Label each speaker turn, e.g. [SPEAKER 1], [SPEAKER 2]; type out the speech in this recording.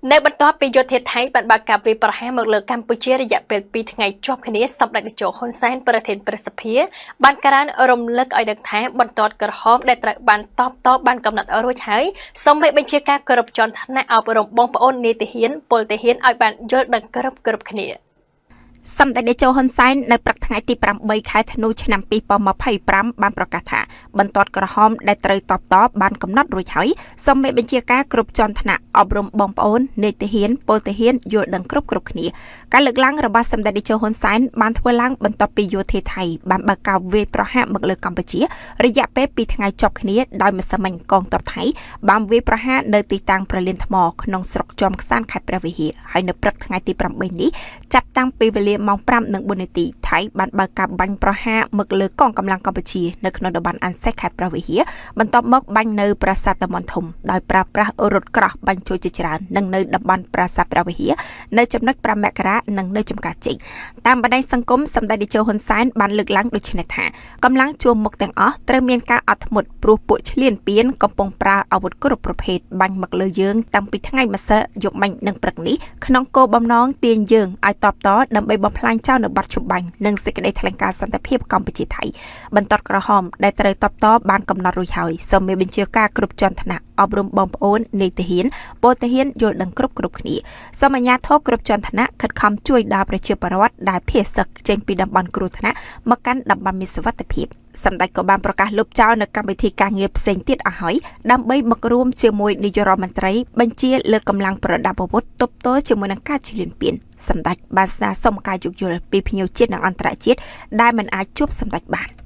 [SPEAKER 1] នៅបន្ទាប់ពីយោធាថៃបានបើកការវាយប្រហារមកលើកម្ពុជារយៈពេល2ថ្ងៃជាប់គ្នាសម្ដេចតេជោហ៊ុនសែនប្រធានព្រឹទ្ធសភាបានក្រើនរំលឹកឲ្យដឹងថាបន្ទាត់ក្រហមដែលត្រូវបានតបតបានកំណត់រួចហើយសូមឲ្យបញ្ជាការគ្រប់ជាន់ថ្នាក់អប់រំបងប្អូននាយទាហានពលទាហានឲ្យបានយល់ដឹងគ្រប់គ្រប់គ្នា។
[SPEAKER 2] សម្ដេចតេជោហ៊ុនសែននៅព្រឹកថ្ងៃទី8ខែធ្នូឆ្នាំ2025បានប្រកាសថាបន្ទាត់ក្រហមដែលត្រូវតបតបានកំណត់រួចហើយសូមមេបញ្ជាការគ្រប់ជាន់ថ្នាក់អប់រំបងប្អូននាយទាហានពលទាហានយល់ដឹងគ្រប់គ្រប់គ្នាការលើកឡើងរបស់សម្ដេចតេជោហ៊ុនសែនបានធ្វើឡើងបន្ទាប់ពីយោធាថៃបានបើកការវាយប្រហារមកលើកម្ពុជារយៈពេល2ថ្ងៃជាប់គ្នាដោយម្សិលមិញកងទ័ពថៃបានវាយប្រហារនៅទីតាំងប្រលានថ្មក្នុងស្រុកជាំខ្សានខេត្តព្រះវិហារហើយនៅព្រឹកថ្ងៃទី8នេះចាប់តាំងពីវេលាម៉ោង5:04នាទីថៃបានបើកការបាញ់ប្រហារមកលើកងកម្លាំងកម្ពុជានៅក្នុងតំបន់អានសេះខេត្តព្រះវិហារបន្ទាប់មកបាញ់នៅប្រាសាទតាមាន់ធំដោយប្រើប្រាស់រថក្រោះបាញ់ជួយជាច្រើននិងនៅតំបន់ប្រាសាទព្រះវិហារនៅចំណុច5មករានិងនៅចំការចេកតាមបណ្ដាញសង្គមសម្ដេចតេជោហ៊ុនសែនបានលើកឡើងដូចនេះថាកម្លាំងជួរមុខទាំងអស់ត្រូវមានការអត់ធ្មត់ព្រោះពួកឈ្លានពានកំពុងប្រើអាវុធគ្រប់ប្រភេទបាញ់មកលើយើងតាំងពីថ្ងៃម្សិលយប់មិញនិងព្រឹកនេះក្នុងគោលបំណងទាញយើងឲ្យតបតដើម្បីបំផ្លាញចោលនៅបទច្បាញ់និងសេចក្តីថ្លែងការណ៍សន្តិភាពកម្ពុជាថៃបន្ទាត់ក្រហមដែលត្រូវតបតបានកំណត់រួចហើយសូមមេបញ្ជាការគ្រប់ជាន់ថ្នាក់អប់រំបងប្អូននាយទាហានពលទាហានយល់ដឹងគ្រប់គ្រប់គ្នាសូមអាជ្ញាធរគ្រប់ជាន់ថ្នាក់ខិតខំជួយដល់ប្រជាពលរដ្ឋដែលភៀសសឹកចេញពីតំបន់គ្រោះថ្នាក់មកកាន់តំបន់មានសុវត្ថិភាពសម្ដេចក៏បានប្រកាសលុបចោលនៅកម្មវិធីការងារផ្សេងទៀតអស់ហើយដើម្បីមករួមជាមួយនាយករដ្ឋមន្ត្រីបញ្ជាលើកម្លាំងប្រដាប់អាវុធទប់ទល់ជាមួយនឹងការឈ្លានពានសម្ដេចបានស្នើសុំការយោគយល់ពីភ្ញៀវជាតិនិងអន្តរជាតិដែលមិនអាចជួបសម្ដេចបាន។